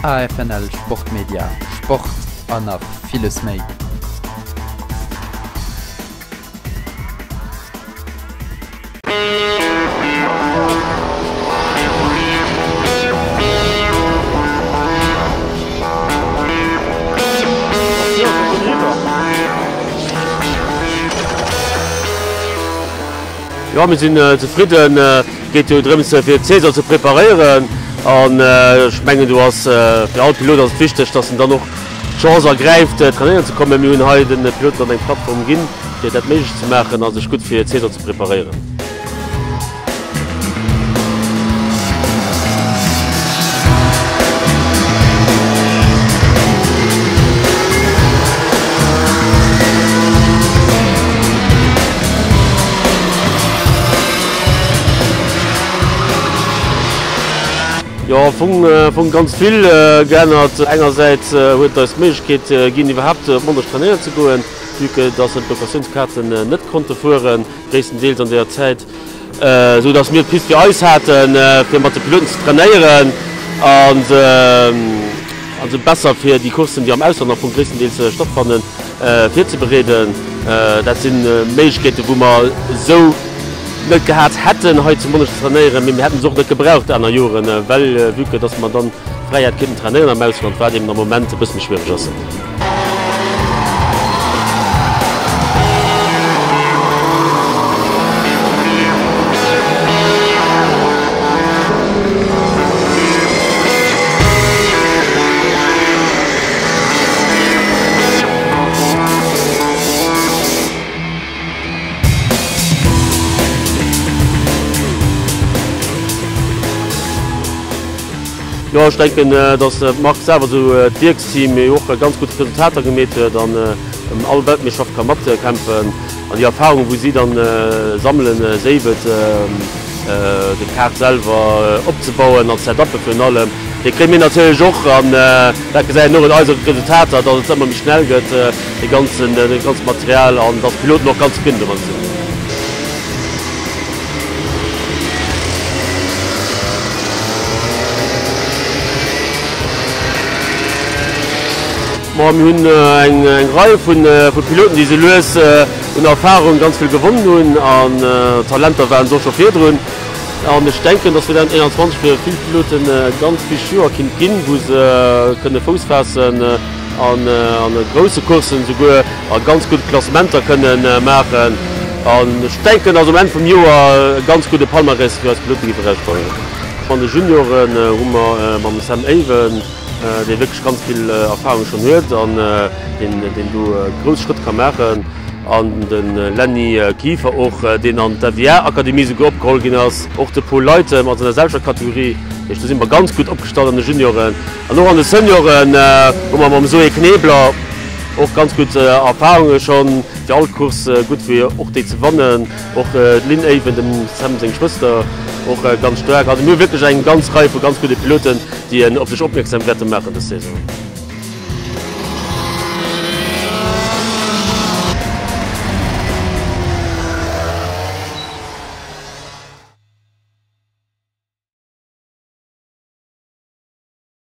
AFNL Sportmedia, Sport an nach villes méi. Jo, mir sinn zefridden. Et geet jo drëms fir d'Saison ze preparéieren an ech mengen do ass fir all Pilot ass et wichteg, datt en dann och d'Chance ergräift trainéieren ze kommen. Mir hunn hei de Piloten dann eng Plattform ginn, fir dat méiglech ze maachen a sech gutt fir d'Saison ze preparéieren. Jo, am Fong, Fong ganz vill geännert. Engersäits huet et eis d'Méiglechkeet ginn, iwwerhaapt op Monnerech trainéieren ze goen, vue que dass se d'Locatiounskaarten net konnte fueren, gréisstendeels an deeër Zäit, esou dass mir d'Pist fir eis haten, fir mat de Piloten ze trainéieren a se besser fir déi Courssen, déi am Ausland am Fong gréisstendeels stattfannen, virzebereeden. Dat si Méiglechkeeten, wou mer esou net gehat hätten, hei zu Monnerech ze trainéieren, mee mir hätten se och net gebraucht aner Joren, well vue que dass mer dann fräi hätt kënnen trainéieren am Ausland, wat eben am Moment e bësse méi schwiereg ass. Jo, ech denken, datt d'Mark selwer, esou d'Wierksteam, jo och ganz gutt Resultater gemeet huet an ëm all Weltmeeschterschaft ka matkämpfen. An déi Erfahrung, wou si dann sammelen, séif et de Kart selwer opzebauen an d'Set-uppe virun allem, déi kréie mir natierlech och. An dat gesäit een och un eise Resultater, datt et ëmmer méi schnell gëtt, dee ganzen, dat ganzt Material, an datt d'Piloten och ganz zefridden domat sinn. Ma mir hunn eng Rei vu Piloten, déi sou lues un Erfarung ganz vill gewonnen hunn an Talenter waren se och scho virdrun. An ech denken, datt 2021 fir vill Piloten e ganz wichtegt Joer kinnt ginn, wou se kënne Fouss faassen an an grousse Courssen esouguer a ganz gutt Klassementer kënne maachen. An ech denken, datt um Enn vum Joer e ganz gudde Palmarès fir eis Pilote géif eraussprangen. An de Junioren hu mer mam Sam Aven, dee wierklech ganz vill Erfahrung schonn huet an deen do grouss Schrëtt ka maachen, an de Lenny Kieffer och, deen an d'FIA-Akademie souguer opgeholl ginn ass, och de Paul Leytem an senger selwechter Kategorie. Dat heescht, do si mer ganz gutt opgestallt an de Junioren. An och an de Senioren hu mer mam Zoé Knebler och ganz gutt Erfahrunge schonn, fir all Course gutt fir och déi ze wannen. Och d'Lynn Aven, dem Sam seng Schwëster, och ganz staark. Also mir hu wierklech eng ganz Rei vu ganz gudde Piloten, déi op sech opmierksam wäerte maachen dës Saison.